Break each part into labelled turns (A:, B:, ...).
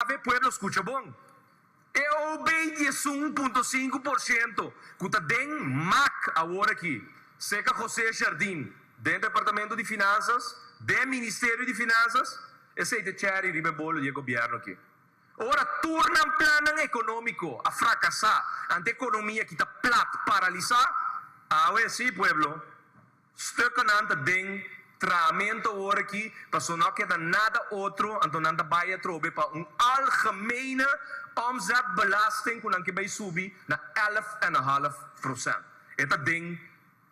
A: Ave pueblo skucha bon. E OB 11.5% ku ta den mak awor aki, serka José Jardim, den Departamento di Finansas, den Ministerio di Finansas, esei ta cherry riba e bolo di e gobièrnu aki. Ora tur nan plannan ekonómiko a frakasá, ante ekonomia ki ta plat paralisá, awe sí pueblo, Stukkennan ta den trahamento awor aki, paso no a keda nada otro, anto nan ta bai atrobe pa un algemene omzetbelasting ku nan ke bai subi na 11,5%. E ta den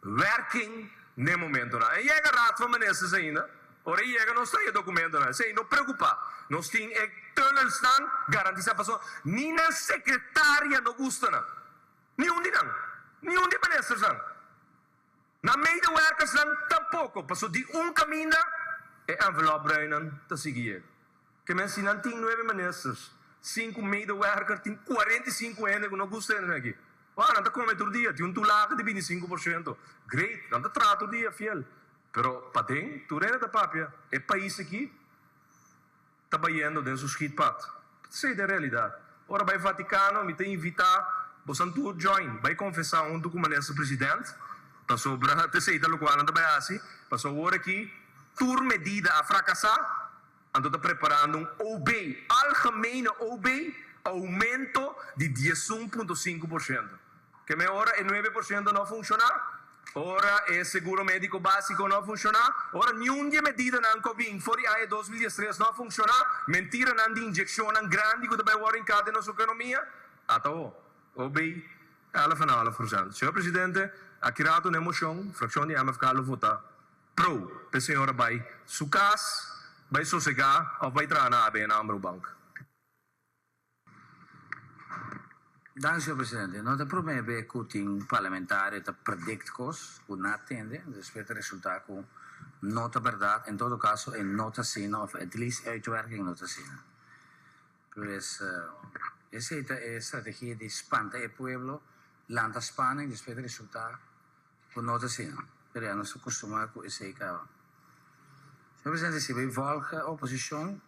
A: werking n'e momentonan. E yega Raad van Ministers ainda. Ora e yega nos trae e dokumentonan. Esei no preokupa. Nos tin e tunnelsnan garantisa paso ni nan sekretaria no gusta nan. Niun di nan. Niun di e ministersnan. Nan medewerkersnan tampoko, paso di un kaminda e envelop bruinnan ta sigui yega. Ke men si nan tin nuebe ministers, sinku medewerker, tin 45 hende ku no gusta hende aki. Wou, nan ta kome tur dia, tin un tulaga di 25%. Great, nan ta traha tur dia fiel. Pero paden, tur hende ta papia, e pais aki ta bayendo den su schietpad. Esei ta e realidat. Ora bai Vaticano mi ta invita bosan tur join bai confesa hunto cu Minister President pasobra ta esei ta locual nan ta bai haci pasobra awor aki tur medida a fracasa anto ta preparando un OB, algemene OB, aumento di 11.5%. Ke me ora e 9% no a funciona, ora e seguro medico basico no a funciona, ora niun di e medidanan cu a bin for di aña 2013 no a funciona, mentiranan di inyeccionnan grandi cu ta bay worde hinca den nos economia, ata awo, OB, 11,5%. Señor Presidente, aki rato na e mocion, fraccion di MFK lo vota pro p'e señora bay su cas, bay sosega of bay traha na ABN AMRO Bank.
B: Danki, señor presidente. No ta prome be cu tin parlamentario ta predict cos cu na tende, despues ta resulta cu no ta berdad. En todo caso e no ta asina of at least e uitwerking no ta asina. Pues esey ta e strategia di spanta e pueblo, lanta spanning, despues ta resulta cu no ta asina. Pero ya nos ta costuma cu esey caba. Señor presidente, si bay volga oposicion.